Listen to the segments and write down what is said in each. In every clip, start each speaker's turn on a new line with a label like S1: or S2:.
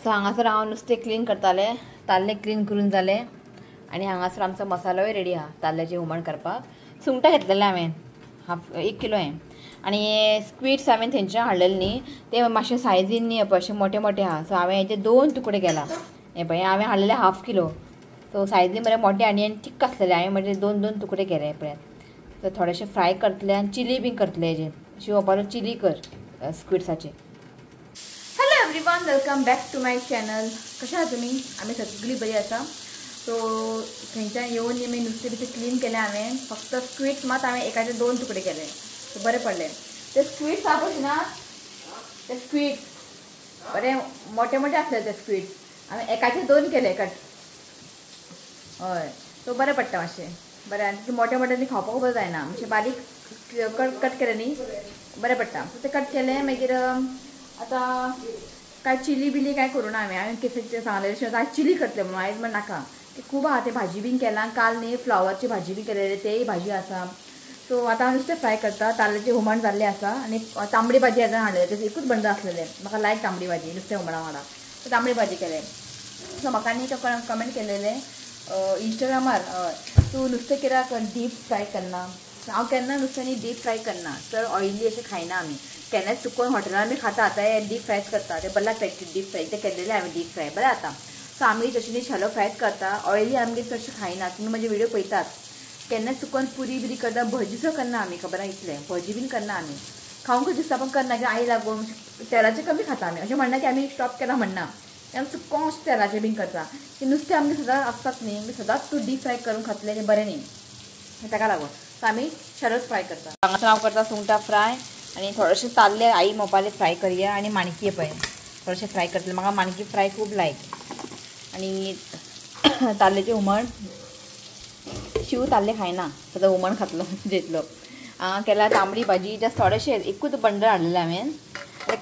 S1: So हांगासर हांव नुस्तें क्लीन करतालें, ताल्ले क्लीन करून जालें आनी हांगासर आमचो मसालोय रेडी आहा ताल्ल्याचें हुमण करपाक. सुंगटां घेतलेलें हांवें हाफ 1 किलो हें आनी स्क्विड्स हांवें थंयच्यान हाडलेले न्ही, ते मातशे सायजीन न्ही पळय अशे मोटे मोटे आहा. सो हांवें हेजे 2 तुकडे केला. हें पळय हांवें हाडलेले हाफ किलो, सो सायजीन बरें मोटे आनी थिक्क आसलेले. हांवें म्हणजे 2-2 तुकडे केले पळयात. सो थोडेशे फ्राय करतले आनी चिली बीन करतले हेजे. शिवपालो चिली कर स्क्विड्साचे. Hello everyone, welcome back to my channel. कशें आहा तुमी? आमी सगळीं बरी आसा. सो थंयच्यान येवन न्ही नुस्तें बिस्तें क्लीन केलें हांवें. फक्त स्क्विड्स मात हांवें एकाचे 2 तुकडे केले, सो बरें पडलें. ते स्क्विड्स आहा पळय ना, ते स्क्विड्स बरे मोठे मोठे आसले. ते स्क्विड्स हांवें एकाचे 2 केले कट. हय, सो बरें पडटा मातशें बरें. आनी मोठे मोठे न्ही खावपाक बरें जायना, मातशें बारीक कट कट केलें न्ही बरें पडटा. सो ते कट केलें. मागीर आतां काय चिली बिली काय करूं ना हांवें. हांवें केसरीचें सांगलें अशें आयज चिली करतलें म्हणून, आयज म्हण नाका, ते खूब आहा. ते भाजी बीन केलां काल न्ही, फ्लावरची भाजी बी केलेली, तेय भाजी आसा. सो आतां हांव नुस्तें फ्राय करता. ताल्ल्याचें हुमण जाल्लें आसा आनी तांबडी भाजी आतां हाडलेली, तें एकूच बंद आसलेलें. म्हाका लायक तांबडी भाजी नुस्तें हुमणा वांगडा, सो तांबडी भाजी केलें. सो म्हाका न्ही कमेंट केलेलें इंस्टाग्रामार, तूं नुस्तें कित्याक डीप फ्राय करना? हांव केन्ना नुस्तें न्ही डीप फ्राय करना, चड ऑयली अशें खायना आमी. केन्नाच चुकोन हॉटेलान आमी खाता, आतां हे डीप फ्रायच करता, ते बरें लागता डीप फ्राय. तें केल्लेलें हांवें डीप फ्राय, बरें जाता. सो आमी तशें न्ही शॅलो फ्रायच करता, ऑयली आमगेर चडशें खायना. तुमी म्हजे व्हिडियो पळयतात, केन्ना चुकोन पुरी बिरी करता, भजी सुद्दां करना आमी, खबर आहा इतलें. भजी बीन करना आमी, खावंक दिसता पण करना, की आई लागून तेलाचें कमी खाता आमी. अशें म्हणना की आमी स्टॉप केला म्हणना, आमी चुकोन अशें तेलाचें बीन करता. की नुस्तें आमगेर सदांच आसतात न्ही, सदांच तूं डीप फ्राय करून खातलें तें बरें न्ही, ताका लागून. सो आमी शॅलोच फ्राय करता. हांगासर हांव करता सुंगटां फ्राय आनी थोडेशे ताल्ले आई मोपाले फ्राय करया आनी माणकी पळय थोडेशे फ्राय करतले. म्हाका माणकी फ्राय खूब लायक. आनी ताल्ल्याचें हुमण, शिव ताल्ले खायना, सदां हुमण खातलो जेतलो. हांगा केला तांबडी भाजी, जस्ट थोडेशे एकूच बंडल हाडलेलें हांवें.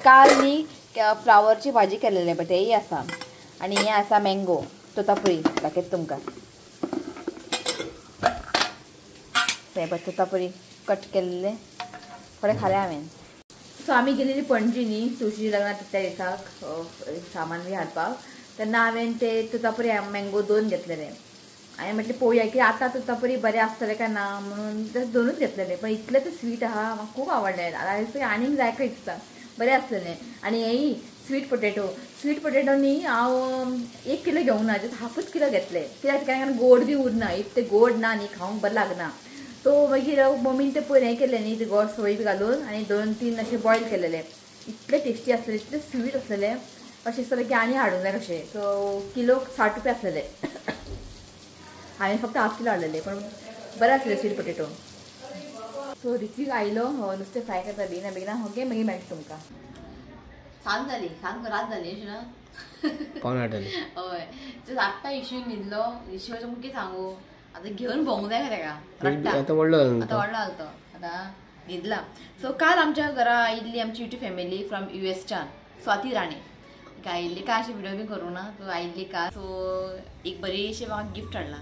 S1: काल न्ही फ्लावरची भाजी केलेले पळय, तेय आसा. आनी हें आसा मँगो तोतापुरी, दाखयता तुमकां. तें पळय तोतापुरी कट केल्ले थोडे खाले हांवें. सो आमी गेलेली पणजी न्ही तुळशीच्या लग्नाक त्या दिसाक सामान बी हाडपाक, तेन्ना हांवें ते तोतापुरी मँगो 2 घेतलेले. हांवें म्हटलें पळोवया की आतां तोतापुरी बरें आसतलें काय ना म्हणून, जस्ट 2च घेतलेले. पण इतलें तें स्वीट आहा, म्हाका खूब आवडलें. आतां आनीक जाय काय दिसता, बरें आसलेलें. आनी हेंय स्वीट पोटेटो, स्वीट पोटेटो न्ही हांव 1 किलो घेवंक ना, जस्ट हाफूच किलो घेतले. कित्याक कारण गोड बी उरना, if ते गोड ना न्ही खावंक बरें लागना. सो मागीर मम्मीन ते पयर हें केलें न्ही, ते गोड सोय बी घालून आनी 2-3 अशे बॉयल केलेले. इतले टेस्टी आसलेले, इतले स्वीट आसलेले, अशें दिसतालें की आनी हाडूंक जाय कशें. सो किलोक 60 रुपया आसलेले, हांवें फक्त हाफ किलो हाडलेले, पण बरें आसलेले स्वीट पोटेटो. सो ऋत्विक आयलो, नुस्तें फ्राय करता बेगिना बेगिना. ओके, मागीर मेळटा तुमकां. सांज जाली, सांज रात जाली अशें ना,
S2: 7:45 जाली.
S1: हय, जस्ट आत्तां इशू न्हिदलो. इशू तुमकां कितें सांगू, आतां घेवन भोंवूंक जाय खरें का,
S2: आतां व्हडलो
S1: आतां व्हडलो जालो तो, आतां न्हिदला. सो काल आमच्या घरा आयिल्ली आमची युट्यूब फॅमिली फ्रॉम युएसच्यान, स्वाती राणे आयिल्ली. काय अशें व्हिडियो बी करूं ना, सो आयिल्ली काल. सो एक बरीशी म्हाका गिफ्ट हाडला,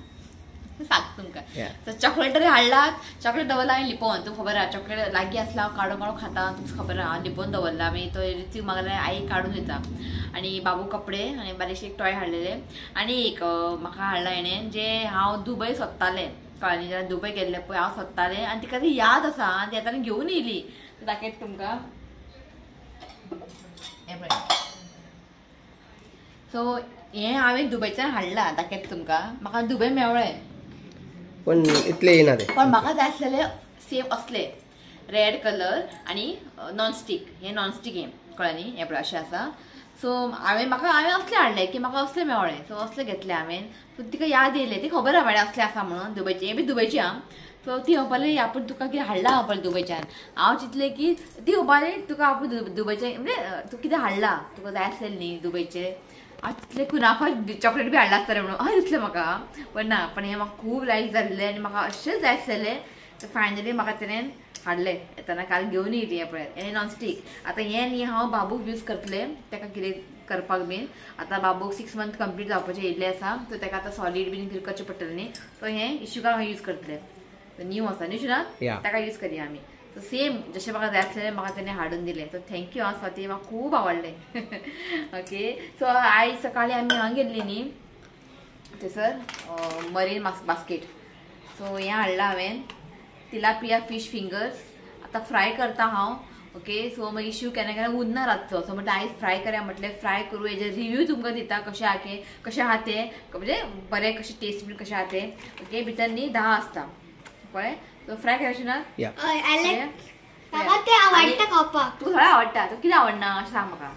S1: सांग तुमकां. सो चॉकलेट तरी हाडलात, चॉकलेट दवरला हांवें लिपोवन, तुमकां खबर आहा चॉकलेट लागीं आसला हांव काडून काडून खाता, तुमकां खबर आहा. हांव लिपोवन दवरला, मागीर तो ऋत्विक मागले आई काडून दिता. आनी बाबू कपडे आनी बारीकशे एक टॉय हाडलेले. आनी एक म्हाका हाडला हेणें जे हांव दुबय सोदतालें, कळ्ळें न्ही, जेन्ना दुबय गेल्लें पळय हांव सोदतालें आनी तिका ती याद आसा आनी ती आतां घेवन येयली. दाखयता तुमकां हें पळय. सो हें हांवें दुबयच्यान हाडलां, दाखयता तुमकां. म्हाका दुबय मेवळें
S2: पण इतले येना ते,
S1: पण म्हाका जाय आसलेले सेम असले रेड कलर आनी नॉनस्टीक. हें नॉनस्टीक हें कळ्ळें न्ही, हें पळय अशें आसा. सो हांवें म्हाका हांवें असलें हाडलें की म्हाका असलें मेवळें, सो असलें घेतलें हांवें. सो तिका याद येयलें, ती खबर आहा असलें आसा म्हणून दुबयचें, हें बी दुबयचें आं. सो ती म्हणपाली आपूण तुका कितें हाडलां म्हणपाली दुबयच्यान. हांव चिंतलें की ती म्हणपाली तुका आपूण दुबयचें म्हणजे तूं कितें हाडलां, तुका जाय आसलें न्ही दुबयचें. हांव चिंतलें कुनाफा चॉकलेट बी हाडलां आसतलें म्हणून, हय दिसलें म्हाका, पण ना. पण हें म्हाका खूब लायक जाल्लें आनी म्हाका अशेंच जाय आसलेलें. फायनली म्हाका तेणें हाडलें येतना काल घेवन येयली. हें पळयात हें नॉनस्टीक. आतां हें न्ही हांव बाबूक यूज करतलें, ताका कितें करपाक बीन. आतां बाबूक 6 मंथ कंप्लीट जावपाचें येयल्लें आसा, सो ताका आतां सॉलीड बीन कितें करचें पडटलें न्ही, सो हें इशुका हांव यूज करतलें. न्यू आसा न्ही शिवनाथ, ताका यूज करया आमी. सो सेम जशें म्हाका जाय आसलेलें म्हाका तेणें हाडून दिलें. सो thank you आं स्वाती, म्हाका खूब आवडलें. ओके सो आयज सकाळीं आमी हांगा गेल्ली न्ही थंयसर मरीन बास्केट. सो हें हाडलां हांवें तिलापिया फिश फिंगर्स, आतां फ्राय करता हांव. ओके सो मागीर शिव केन्ना केन्ना उरना रातचो, सो म्हटलें आयज फ्राय करया म्हटलें फ्राय करूं, हेजे रिव्यू तुमकां दिता कशें आहा ते, कशें आहा तें, म्हणजे बरें कशें टेस्ट बीन कशें आहा तें. ओके भितर न्ही 10 आसता पळय. सो फ्राय करायचें ना तुका सगळें आवडटा, तुका कितें आवडना अशें सांग म्हाका.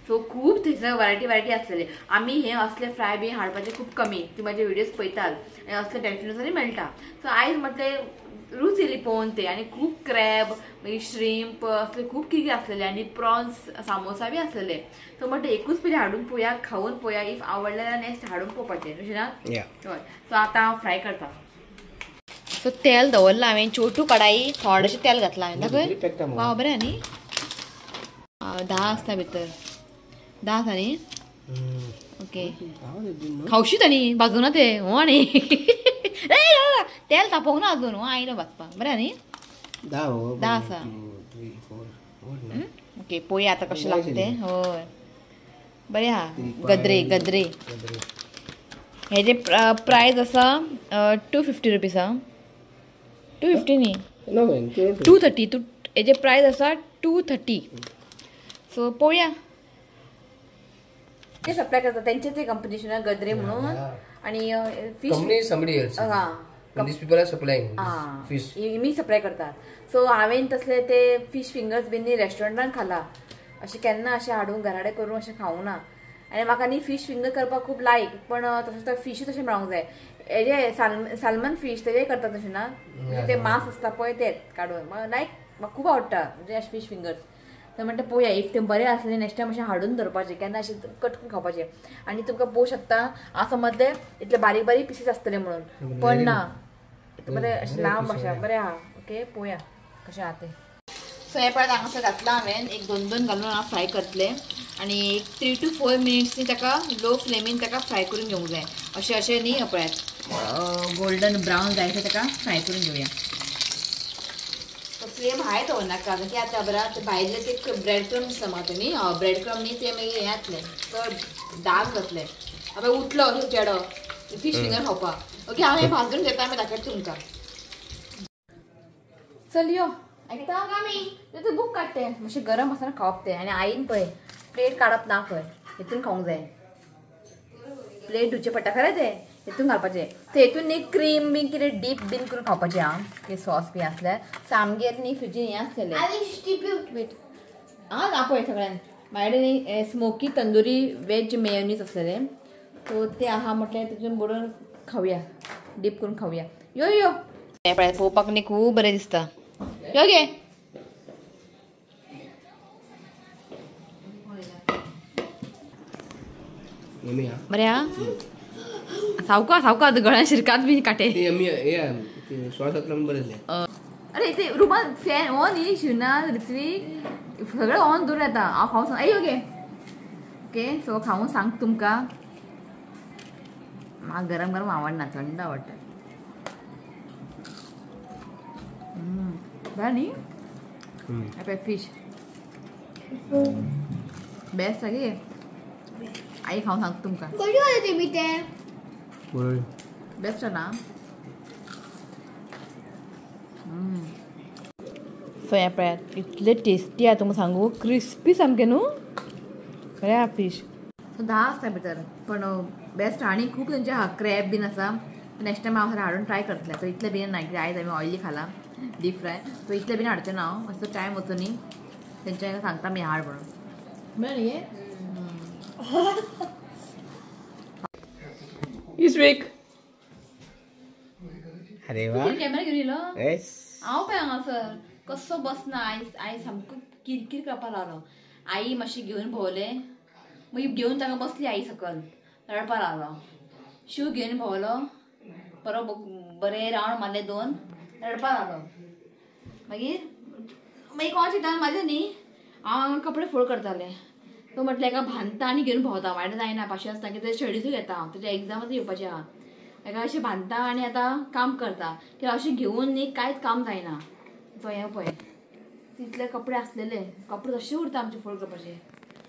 S1: सो खूब थंयसर वरायटी वरायटी आसलेली. आमी हे असले फ्राय बी हाडपाचे खूब कमी, ती म्हाजे व्हिडियोज पळयतात आनी असले डॅल्फिनोसांनी मेळटा. सो आयज म्हटलें रूच येयली पळोवन ते, आनी खूब क्रॅब मागीर श्रिम्प असले खूब कितें आसलेले आनी प्रॉन्स सामोसा बी आसलेले. सो म्हटलें एकूच पयलीं हाडून पळोवया, खावन पळोवया, if आवडलें जाल्यार नेक्स्ट हाडून पळोवपाचें अशें ना. हय सो आतां हांव फ्राय करता. सो तेल दवरलां हांवें, छोटू कडाई थोडेशें तेल घातलां हांवें. दाखय वाव बरें न्ही, 10 आसता भितर, 10 आसा न्ही. ओके खावशीत आनी भाजूना ते हो आनी तेल तापोवंक ना अजून, हो आयलो भाजपाक बरें न्ही. 10 आसा. ओके पळोवया आतां कशें लागता तें. हय बरें आहा. गद्रे गद्रे हेजे प्रायस आसा 250 रुपीज आहा. 250 न्ही 230, हेजे प्रायस आसा 230. सो पळोवया ते सप्लाय करता तेंचे ते कंपनीशन गद्रे म्हणून आनी fish me supply करतात. सो हांवें तसले ते फिश फिंगर्स बीन न्ही रेस्टॉरंटान खाला, अशें केन्ना अशें हाडून घराडे करून अशें खावंक ना. आनी म्हाका न्ही फिश फिंगर करपाक खूब लायक, पण तशें तो फिशूच तशें मेळोंक जाय. हेजे साल्मन फिश तेजे करतात तशें ना, ते मांस आसता पळय तेच काडून म्हाका लायक, म्हाका खूब आवडटा म्हणजे अशें फिश फिंगर्स. तर म्हणटा पळोवया if ते बरें आसलें नेक्स्ट टायम अशें हाडून दवरपाचें, केन्ना अशें कट करून खावपाचें. आनी तुमकां पळोवंक शकता हांव समजलें इतले बारीक बारीक पिसीस आसतले म्हणून, पण ना बरें अशें लांब अशें बरें आहा. ओके पळोवया कशें आहा तें. सो हें पळयात हांगासर घातलां हांवें, एक 2 2 घालून हांव फ्राय करतलें आनी एक 3 to 4 मिनिट्सनी ताका लो फ्लेमीन ताका फ्राय करून घेवंक जाय. अशें अशें न्ही पळयात गोल्डन ब्रावन जाय ताका फ्राय करून घेवया. फ्लेम हाय दवरनाका, कित्याक आतां बरें ते भायले ते ब्रेड क्रम्स म्हाका न्ही, ब्रेड क्रम न्ही ते मागीर हें जातलें चड डार्क जातलें. आतां उठलो चेडो फिश फिंगर खावपाक. ओके हांव हें भाजून घेता आमी दाखयता तुमकां. चल यो आयकता तें बूक काडटे मातशें गरम आसतना खावप तें. आनी आईन पळय प्लेट काडप ना खंय, हितून खावंक जाय, प्लेट धुवचें पडटा खरें तें हितून घालपाचें. ते हितून न्ही क्रीम बीन कितें डीप बीन करून खावपाचें आं, कितें सॉस बी आसल्यार. सामगेर न्ही फ्रिजीन हें आसलेलें वेट आं आपय सगळ्यान म्हाजे न्ही स्मोकी तंदुरी वेज मेयोनीज आसलेलें, सो तें आहा म्हटलें तितून बरोवन खावया, डीप करून खावया. यो यो हें पळय पळोवपाक न्ही खूब बरें दिसता. यो गे बरें आहा. सावका सावका गळ्यान शिरकात बी काटे. अरे ते रुमान फॅन ऑन न्ही शिवना ऋत्विक सगळें ऑन दवरून येता. हांव खावूं सांग. ओके ओके सो खावूं सांग तुमकां, म्हाका गरम गरम आवडना, थंड आवडटा. बरें न्ही पळय फिश बेस्ट गे. आई खावूं सांग तुमकां बेस्ट ना. सो हें पळयात इतलें टेस्टी आहा तुमकां सांगू, क्रिस्पी सामकें न्हू बरें आहा फिश. सो 10 आसता भितर, पण बेस्ट. आनी खूब तेंचे आहा क्रॅब बीन आसा, नेक्स्ट टायम हांव हाडून ट्राय करतलें. सो इतलें बीन ना कित्याक आयज आमी ऑयली खाला डीप फ्राय, सो इतलें बीन हाडचें ना हांव, मातसो टायम वचूं न्ही तेंच्या सांगता मी हाड म्हणून. मेळ्ळें न्ही
S2: इस्वीक. अरे वा
S1: कॅमेरा घेवन येयलो हांव पळय हांगासर कसो बसना. आयज आयज सामको किरकीर करपाक लागलो. आई मातशी घेवन भोंवलें, मागीर घेवन ताका बसली आई सकल रडपाक लागलो. शू घेवन भोंवलो परत बरें रावंड मारले 2, रडपाक लागलो. मागीर मागीर कोण चिंता म्हाजें न्ही, हांव कपडे फोल्ड करतालें. तो म्हटलें एका बांदता आनी घेवन भोंवता, म्हाजे जायना पाशी आसता की तेजे स्टडीजूय घेता हांव, तेज्या एग्जामाचो येवपाचें आहा. एका अशें बांदता आनी आतां काम करता, कित्याक अशें घेवन न्ही कांयच काम जायना. सो हें पळय तितले कपडे आसलेले कपडे तशे उरता आमचे फोल्ड करपाचे.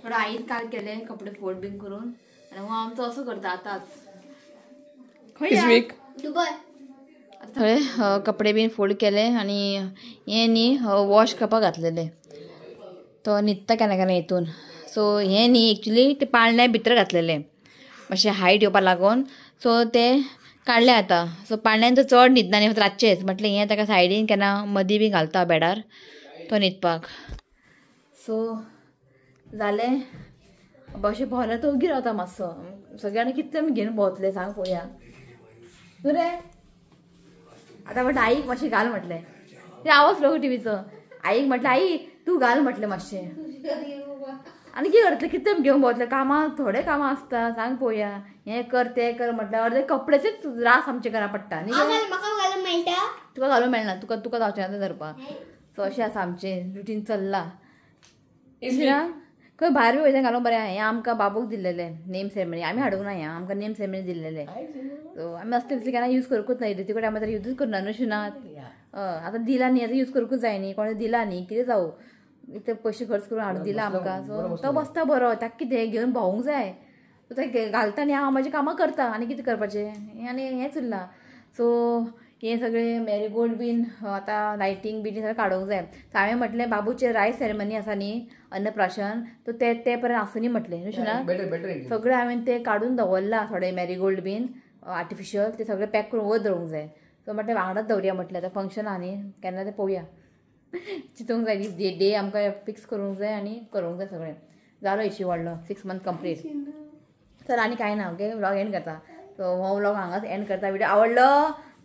S1: थोडे आईन काल केले कपडे फोल्ड बीन करून आनी हो आमचो असो करता आतांच. खंय
S3: दुबय.
S1: थोडे कपडे बीन फोल्ड केले आनी हे न्ही वॉश करपाक घातलेले. तो न्हिदता केन्ना केन्ना हितून. सो हे न्ही एक्चुली ते पाळण्या भितर घातलेले मातशें हायट येवपा लागून. सो ते काडले आतां. सो पाळण्यान तो चड न्हिदना न्ही, फक्त रातचेच. म्हटलें हें ताका सायडीन केन्ना मदीं बी घालता बेडार तो न्हिदपाक. सो जालें अशें भोंवल्यार तो ओगी रावता मातसो. सगळ्यांनी कितले आमी घेवन भोंवतले सांग पळोवया. न्हू रे आतां म्हटलें आईक मातशें घाल म्हटलें. ते आवाज लो टिवीचो. आईक म्हटलें आई तूं घाल म्हटलें मातशें. आनी कितें करतलें कितले आमी घेवन भोंवतले. कामां थोडे कामां आसता सांग पळोवया. हें कर तें कर म्हटल्यार अर्दे कपड्याचेच रास आमचे घरा पडटा न्ही. तुका घालूंक मेळना, तुका तुका जावचें ना धरपाक. सो अशें आसा आमचें रुटीन चल्लां. खंय भायर बी वयता घालूंक बरें. हें आमकां बाबूक दिल्लेलें नेम सेरेमनी. आमी हाडूंक ना, हें आमकां नेम सेरेमनी दिल्लेलें. सो आमी असले तसले केन्ना यूज करूंकूच ना. ऋतिक टायमार तर यूजूच करना न्हू शिनात. आतां दिला न्ही, आतां यूज करूंकूच जाय न्ही. कोणें दिला न्ही कितें जावं इतले पयशे खर्च करून हाडून दिला आमकां. सो तो बसता बरो, ताका कितें घेवन भोंवूंक जाय. सो ते घालता न्ही हांव म्हाजी कामां करता आनी कितें करपाचें आनी हेंच उरलां. सो हें सगळें मॅरीगोल्ड बीन आतां लायटींग बीन सगळें काडूंक जाय. सो हांवें म्हटलें बाबूचें रायस सेरेमनी आसा न्ही अन्नप्राशन, तो ते ते पर्यंत आसूं म्हटलें न्हू शिना. सगळें हांवें तें काडून दवरलां थोडें मॅरीगोल्ड बीन आर्टिफिशियल ते सगळें पॅक करून वयर दवरूंक जाय. सो म्हटलें वांगडाच दवरया म्हटलें. आतां फंक्शन आहा न्ही केन्ना तें पळोवया. चिंतूंक जाय डे डे आमकां फिक्स करूंक जाय आनी करूंक जाय सगळें. जालो इशी व्हडलो 6 मंथ कंप्लीट. चल आनी कांय ना. ओके व्लॉग एंड करता. सो हो व्लॉग हांगाच एंड करता. व्हिडिओ आवडलो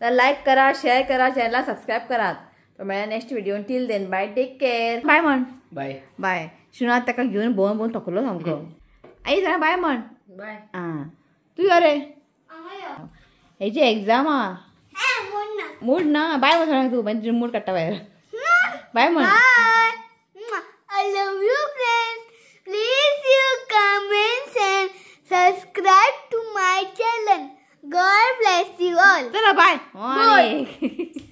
S1: तर लायक करा, शेअर करा, चॅनला सबस्क्राईब करात. तो मेळ्ळा next video. Till then bye, take care. Bye म्हण.
S2: बाय
S1: बाय. शिवनाथ ताका घेवन भोंवन भोंवन थकलो सामको. आई सांग बाय म्हण.
S3: बाय.
S1: आं तूं यो रे. हेजी एग्जाम आहा. मूड ना. बाय म्हण सांग तूं, मागीर मूड काडटा भायर. बाय म्हण.
S3: I love you friends. Please you comments and subscribe to my channel. God bless you all.
S1: चला बाय.
S3: बाय.